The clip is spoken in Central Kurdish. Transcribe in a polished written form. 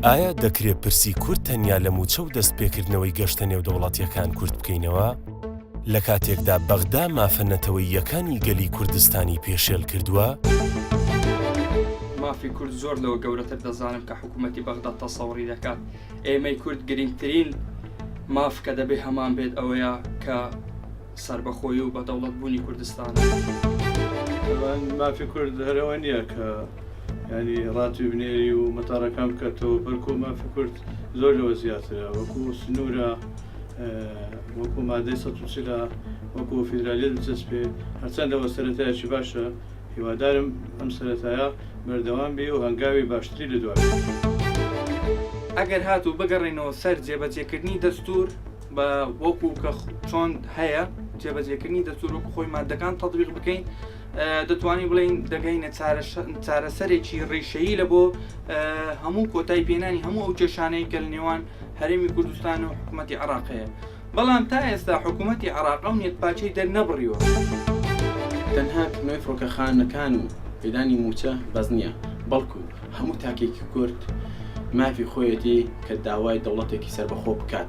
ئایا دەکرێ پرسی کورد تەنیا لە مووچە و دەستپێکردنەوەی گەشتە نێودەوڵەتییەکان کورت بکەینەوە؟ لە کاتێکدا بەغدا مافە نەتەوەییەکانی گەلی کوردستانی پێشێل کردووە؟ مافی کورد زۆر لەوە گەورەتر دەزانم کە حکوومەتی بەغدا تەسەوڕی دەکات. ئێمەی کورد گرنگترین ماف کە دەبێ هەمان بێت ئەوەیە کە سەربەخۆیی و بە دەوڵەت بوونی کوردستانە. تەبعەن مافی کورد هەر ئەوە نییە کە یانی ڕاتبی بنێری و مەتارەکان بکاتەوە، بەلکو مافی کورد زۆر لەوە زیاترە، وەکو سنوورە، وەکو مادەی 140 وەکو فیدرالیەت بچەسپێ، هەرچەندە ئەوە سەرەتایەکی باشە، هیوادارم ئەم سەرەتایە بەردەوام بی و هەنگاوی باشتری لە دوا بێ. ئەگەر هاتوو بگەڕێینەوە سەر جێبەجێکردنی دەستوور بە وەکو کە چۆن هەیە جێبەجێکردنی دەستوور وەکو خۆی مادەکان تەطبیق بکەین دەتوانین بڵێین دەگەینە چارەسەرێکی ڕیشەیی لە بۆ هەموو کۆتای پێنانی هەموو ئەو کێشانەی کە لە نێوان هەرێمی کوردستان و حکوومەتی عراق هەیە بەڵام تا ئێستا حکوومەتی عراق ئەو نیەتپاکیەی دەرنەبڕیوە. تەنها کردنەوەی فڕۆکەخانەکان و پێدانی مووچە بەس نییە، بەڵکو هەموو تاکێکی کورد مافی خۆیەتی کە داوای دەوڵەتێکی سەربەخۆ بکات.